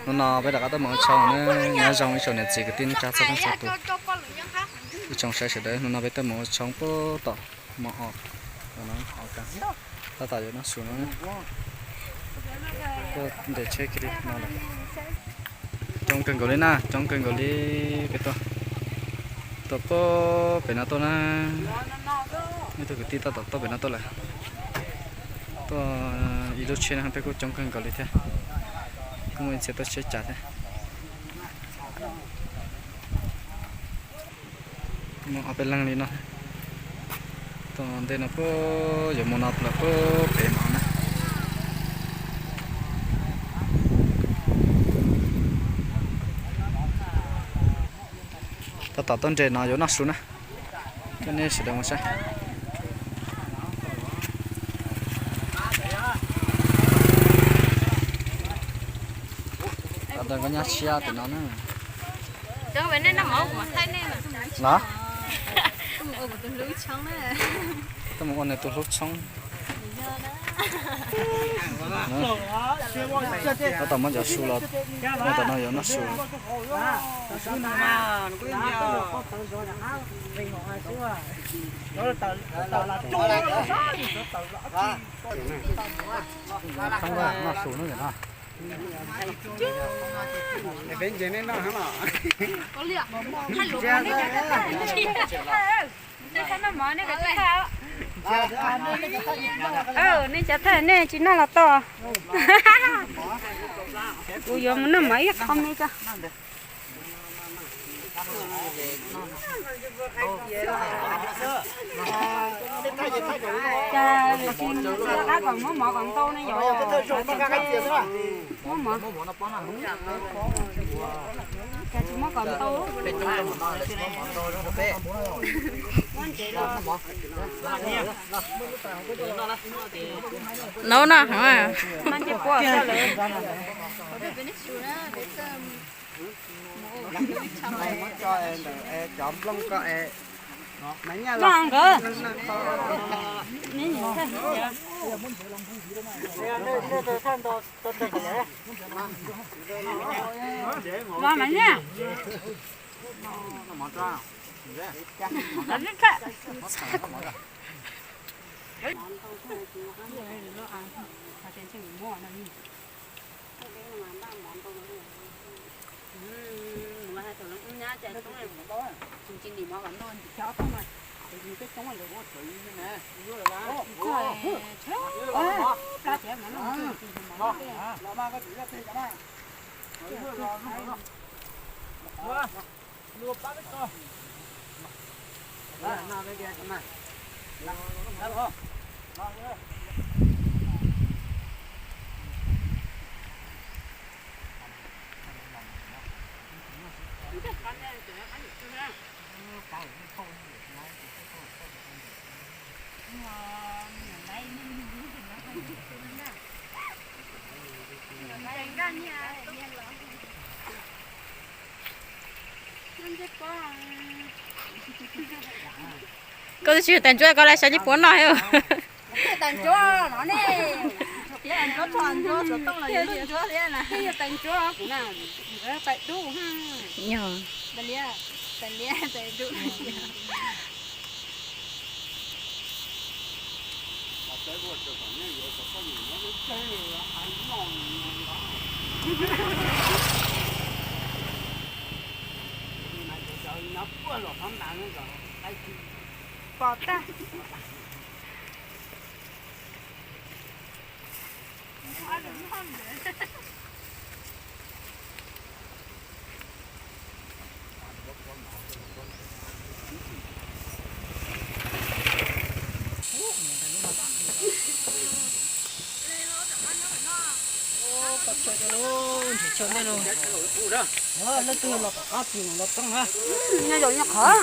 Hnub no peb rov qab tuaj mus ua tshoob na, nyob zoo ib tsoom niam txiv kwv tij neej tsa txhua leej txhua tus. Ib tsoom saib sawv daws, hnub no peb tuaj mus ua tshoob puag tom mos os, tab tom yuav noj su no. Tuaj nres tsheb kiag li no lawm. Coob kawg nkaus li na, coob kawg nkaus li. Peb tuaj, tuaj puag pem no tuaj na. Ib tug kwv tij tab tom tuaj pem no tuaj lawm. Tuaj ib lub tsheb no peb kuj coob kawg nkaus li thiab. Kuj muaj ib txhia tuaj tsheb cas thiab. Muaj ob peb leeg li no. Tom ntej no puag yuav mus no lawm puag pem no na. Tab tom tuaj nres no yuav noj su na. Coj nej sawv daws mus saib. Tab tom koj nyob siab pem no na. Los, tuaj mus ua nws tus hlub tshoob. Tab tom muab cov su los, tab tom no yuav noj su. Noj su no. Nej cov thawj nej tsis noj los tau. Kuv yuav mus noj mov ib qho me tso. Cas tsis rov qab kom muab mov kom ntau ne yom? Muab mov. Cas tsis muab kom ntau. Nov no. Nkawd. Los mas na. Koj twb tsis yog tais ntsuab, koj lawv saib li puav noj. Tais ntsuab no ne, tais ntsuab, tais ntsuab kuv na, tais dub. Yog. Pom tag. Leej twg los tom qab tsis los txog na. Nyob zoo nyob qhov.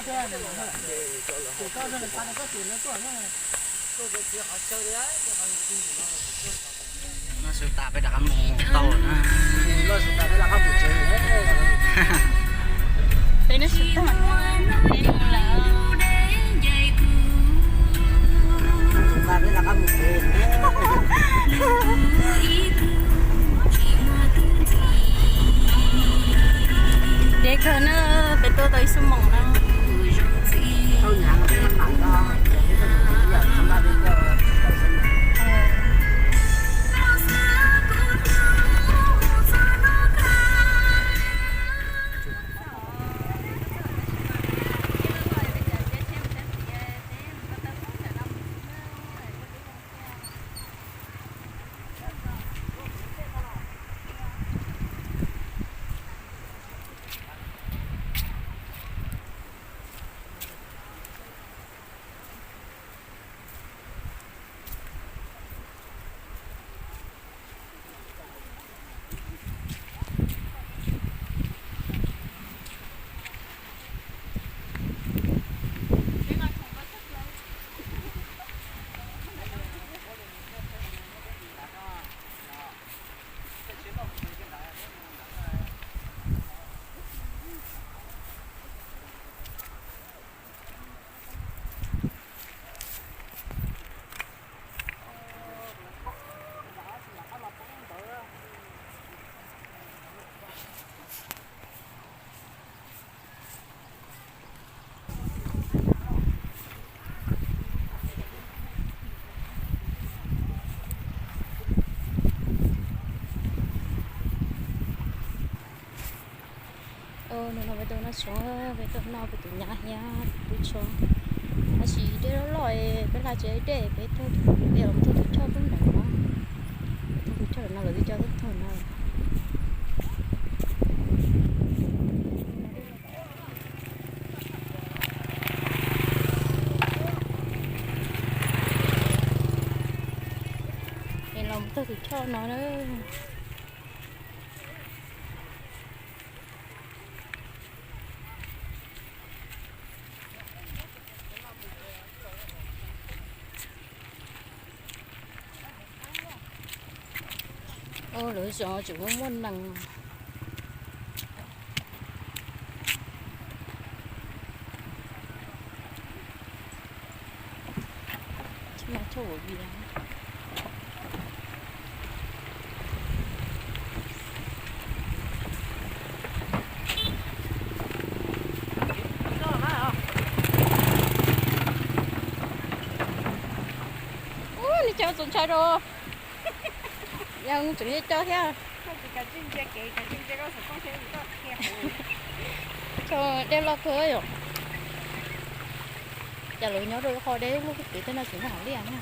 Noj su tas peb rov qab mus tau na. Peb noj su tas, peb mus lawm. Deb kawg na, peb tuaj tau ib xuab moos na. Hnub no peb tuaj noj su, peb tuaj noj peb tus nyab thiab tus tub tshua. Tab sis dej loj loj, peb hla tsev dej, peb tuaj, peb los tuaj tus choj pub nram no, peb tuaj tus choj no lawv twb coj tuaj txog no. Es los tuaj tus choj no na. Ua lawv zos tseem muaj muaj nees. Tsis mas tshaj ua vias. Ub, nej cov txaus ntshai rau. Yog tseem coj thiab. Tso dej loj kawg yom. Cas lawv nyob rau qhov deb lub kev tej no tsis muaj hauv liaj na.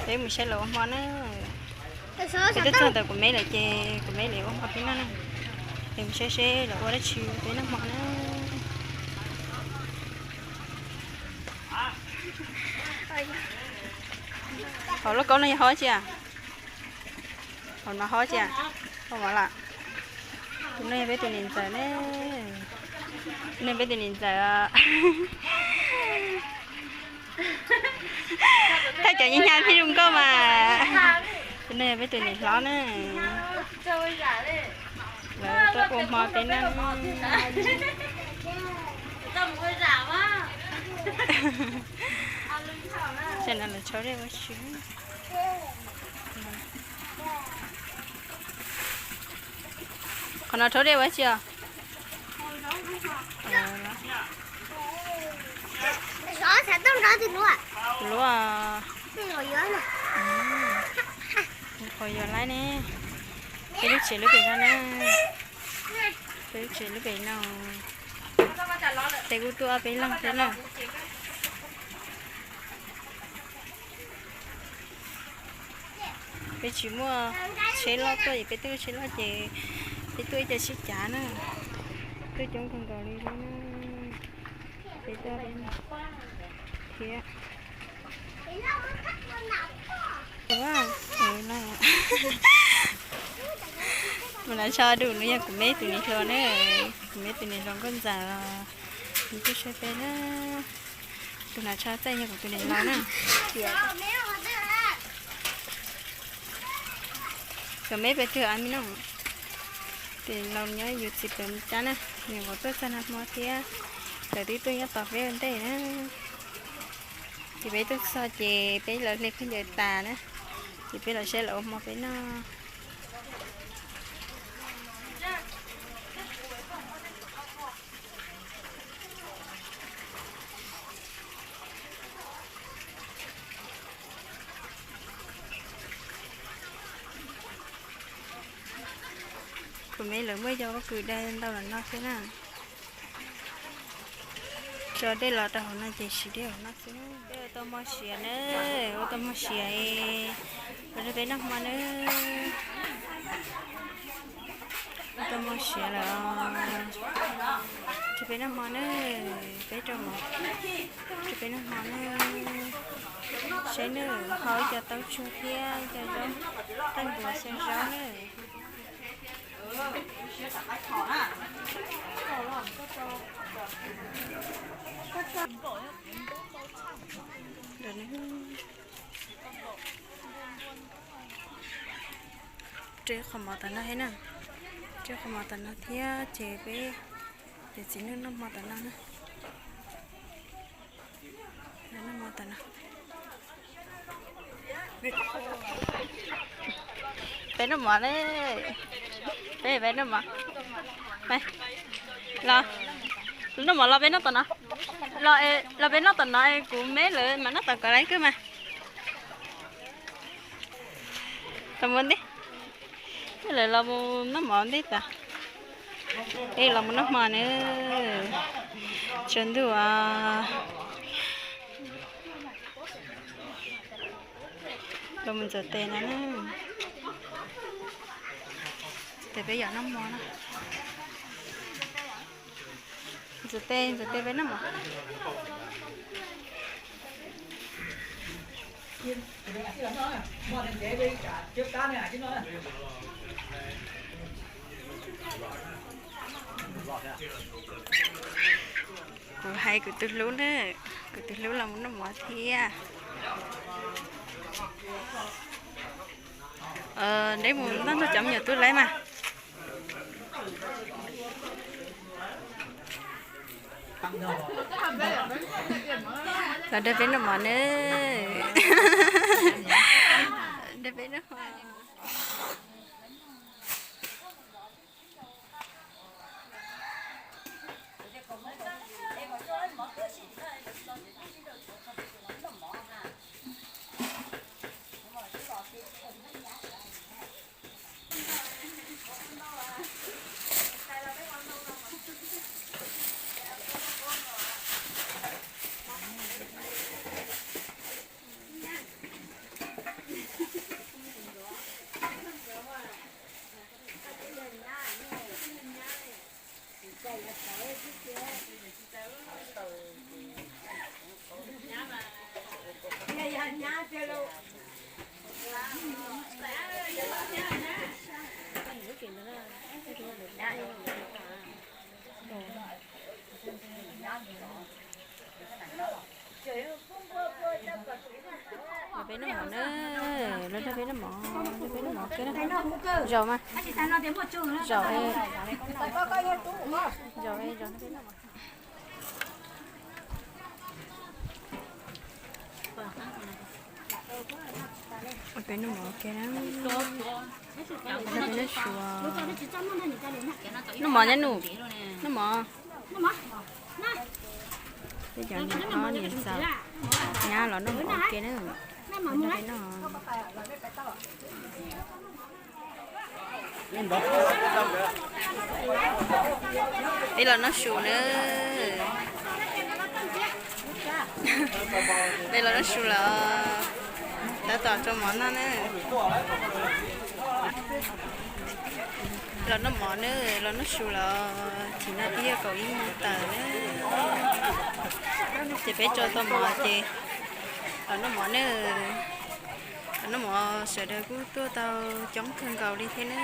Peb mus saib lawv ua hmo na. Peb twb txog ntawm kuv me lawm ces kuv me lawv ua hmo peb noj na. Peb mus saib seb lawv ua dab tsi peb noj hmo na. Hauv lauj kaub no yog hov tsi? Hauv no hov tsi? Hov mov lawm. Tus no yog peb tus niam ntxawm ne. Tus no peb tus niam ntxawm. Thaj cov nyiag nyab phij zoo nkauj mas. Tus no yog peb tus niam hlob na. Lawv tuaj ua hmo peb noj. Tam no lawv tsau dej ua si. Qhov no tsau dej ua si os. Tus lub, qhov yuav laib ne. Peb lub tsev lub pem no na. Peb lub tsev lub pem no. Peb kuj tuaj peb leeg thiab na. Peb tsis muaj tsheb loj tuaj es peb tuaj tsheb loj ces peb tuaj ib co sib cav na. Tuaj coob kawg nkaus li thiab na. Peb tuaj thiab. Tus no, tus no tsho dum no yog kuv me tus niam hluas na. Kuv me tus niam hluas nkauj ntxawm os. Nws tuaj saib peb na. Tus no tsho txaij yog kuv tus niam laus na. Cov me peb twg a me no. Tus niam laus nyob yus txiv pem cab na. Nws vauv tuaj txog nag hmo thiab. Lawv twb tuaj nyob tos peb ua ntej na. Ces peb tuaj txog ces peb lawv hle khaub ncaws tas na. Ces peb los saib lawv ua hmo peb noj. Kuv me lawv muaj ib co pob kws dai ntau los no xwb na. Tso dej los rau hauv no ces siv dej hauv no xwb. Peb ua tau hmo siav na, ua tau hmo siav, ua rau peb noj hmo na. Ua tau hmo siav lawm, rau peb noj hmo na, peb rau mov, rau peb noj hmo na. Saib nawb, hau ib co taub tsuag thiab ib co zaub, qeej npua xyaw zaub na. Rau qhov mov tom no thiab na, rau qhov mov tom no thiab ces peb, ces txiv neej noj hmo tom no na. Noj hmo tom no. Peb noj mov ne, peb, peb noj mov, los, noj mov los peb noj tom no, los, los peb noj tom no, kuv me lawv mas noj tom kov lawv kwj mas. Los mus ntej, lawv los mus noj mov ntej tas, peb los mus noj hmo na, tsaus ntuj os. Los mus ntxuav tes no na, tes peb yom noj hmo na. Ntxuav tes, ntxuav tes peb noj mov. Kuv hais kuv tus hlub na, kuv tus hlub los mus noj mov thiab. Neb mus noj nrog cov me nyuam tub lawv mas. Los nrog peb noj mov na. Nrog peb noj mov. Los peb noj mov na, los nrog peb noj mov, nrog peb noj mov kiag na. Zaum mas, zaum, zaum, zaum nrog peb noj mov. Peb noj mov kiag na. Peb noj su, noj mov nyab nus, noj mov. Peb cov niam hlob niam ntxawm nyab los noj mov kiag na. Nrog peb noj. Peb los noj su na. Peb los noj su lawm. Tab tom rau mov noj na. Los noj mov na, los noj su lawm. Thaum no twb yog kaum ib moos tawm na. Ces peb rau tau mov ces los noj mov na. Los noj mov sawv daws kuj tuaj tau coob kawg nkaus li thiab na.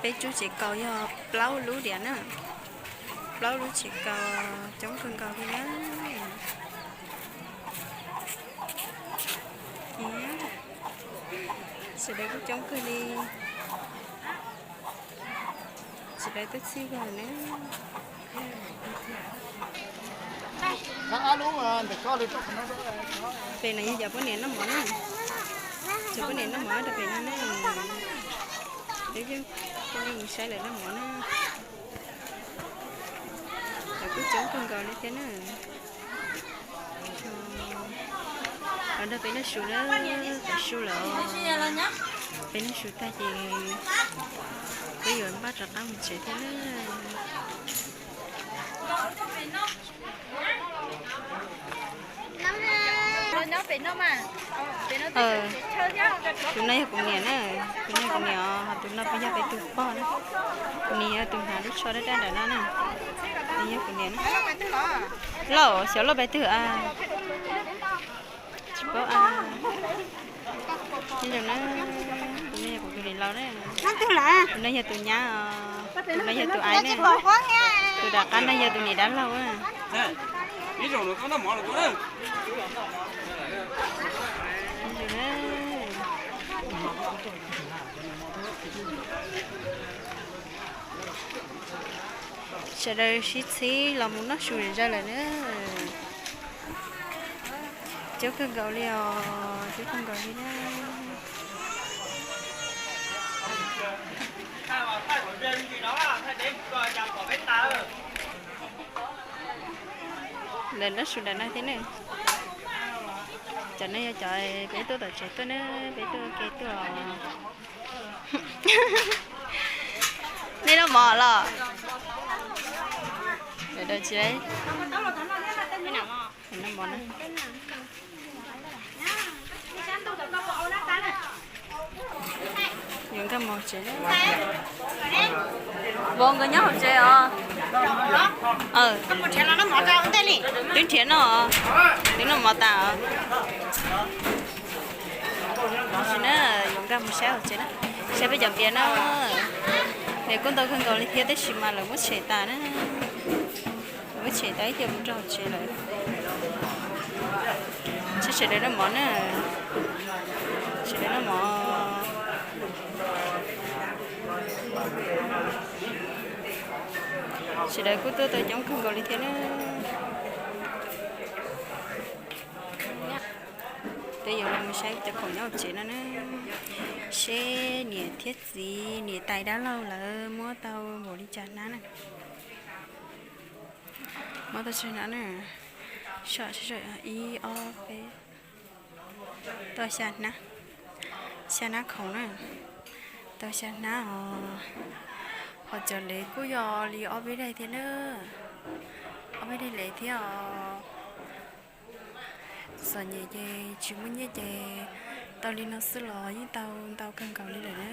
Peb tsub tsev kaus yog plaub lub diam na. Plaub lub tsev kaus coob kawg nkaus li na. Sawv daws kuj coob kawg li. Sawv daws tuaj txhij kawg na. Pem no yog cov poj niam noj mov na. Cov poj niam noj mov rau pem no na. Peb yeej mus saib lawv noj mov na. Lawv kuj coob kawg nkaus li thiab na. Los nrog peb noj su na, peb su lawm. Peb noj su tag ces peb yuav npaj rov qab mus tsev thiab na. Tus no yog kuv niam na, tus no yog kuv niam os, ho tus no puas yog peb tus pog na. Kuv niam yog tus hnav lub tsho dab dab nram no na. Nws yog kuv niam na. Lauj, xyov lauj peb twg a? Tsis paub a. Ib zaug na, tus no yog kuv tus niam laus na. Tus no yog tus nyab os, tus no yog tus aiv na. Tus nram qab no yog tus niam dab laug na. Sawv daws sib txhib los mus noj su zom zaws lawm na. Coob kawg nkaus li os, coob kawg nkaus li na. Lawv noj su nram no thiab ne. Cov no yog cov peb tuaj tom tsev tuaj na, peb tuaj ua ke tuaj. Nej noj mov los? Lawv daws tsis noj mov na. Yuav nkag mus tsev. Vauv nkawd nyob hauv tsev os. Twb nrhiav noj, twb noj mov tas os. Yuav nkag mus saib hauv tsev na, saib peb cov npias na. Nws kuj ntau kawg nkaus li thiab tab sis mas lawv muab tshem tas na. Lawv muab tshem tas ib co mus rau hauv tsev lawm. Sawv daws noj mov na, sawv daws noj mov. Sawv daws kuj tuaj tau coob kawg nkaus li thiab na. Peb yuav los mus saib cov khoom nyob hauv tsev no na, seb niam thiab txiv, niam tais dab laug lawv muab tau npaum li cas hnab na. Muab tau tsawg hnab na, ib ob peb, tau xya hnab, xya hnab khoom na, tau xya hnab os. Ho cov lev kuj yog li ob peb daim thiab na, ob peb daim lev thiab os. Txom nyem ces tsis muaj nyiaj ces tau li no xwb los yeej tau ntau kawg nkaus li lawm na.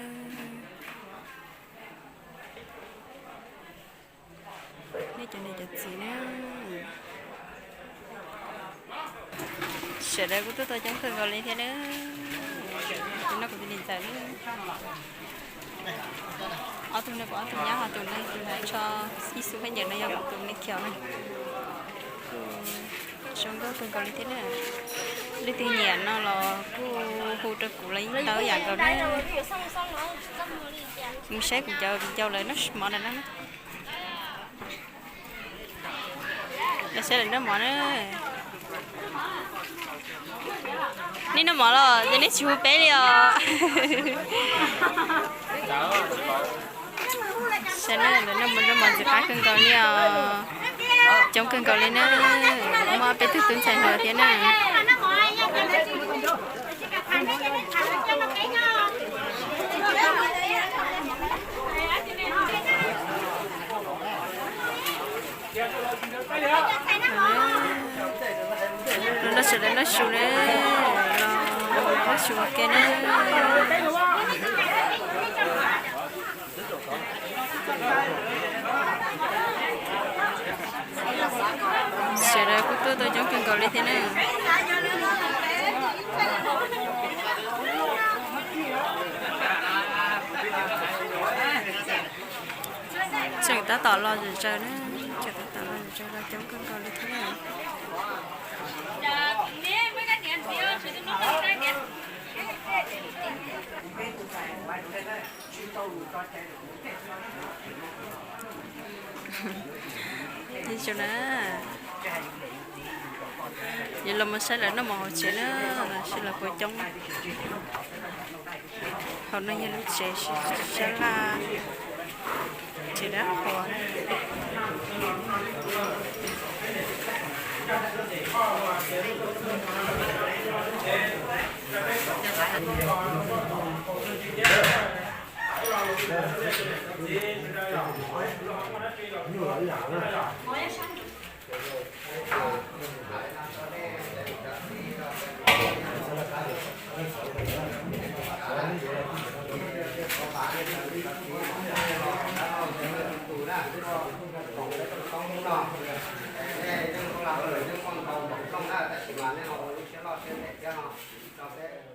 Cov niam cov txiv na, sawv daws kuj tuaj tau coob kawg nkaus li thiab na. Tus no kuv tus niam ntxawm na. Ob tug no kuv ob tug nyab, ho tus no tus hnav tsho ib xu pheej ncaws no yog kuv tus me kiaus na. Zoo nkauj kawg nkaus li thiab na. Leej twg nyiam no los kuj hu rau kuv los yeej tau ib yam nkaus na. Mus saib kuv cov viv ncaus lawv noj mov ntawm no na. Los saib lawv noj mov na. Nej noj mov los ces nej tsis hu peb li os. Saib na, lawv noj mov, noj mov ntxim qab kawg nkaus li os. Coob kawg nkaus li na. Muaj ob peb tug tub ntxhais hluas thiab na. Los nrog sawv daws noj su na, los noj su ua ke na. Sawv daws kuj tuaj tau coob kawg nkaus li thiab na. Tseem tab tom los zom zaws na, tseem tab tom los zom zaws los coob kawg nkaus li thiab na. Zoo na, yuav los mus saib lawv noj mov hauv tsev na, seb lawv puas coob. Hauv no yog lub tsev sab laj, tsev dab qhuas. Tab sis mas nej ho ua lub siab loj siab ntev thiab no, rau peb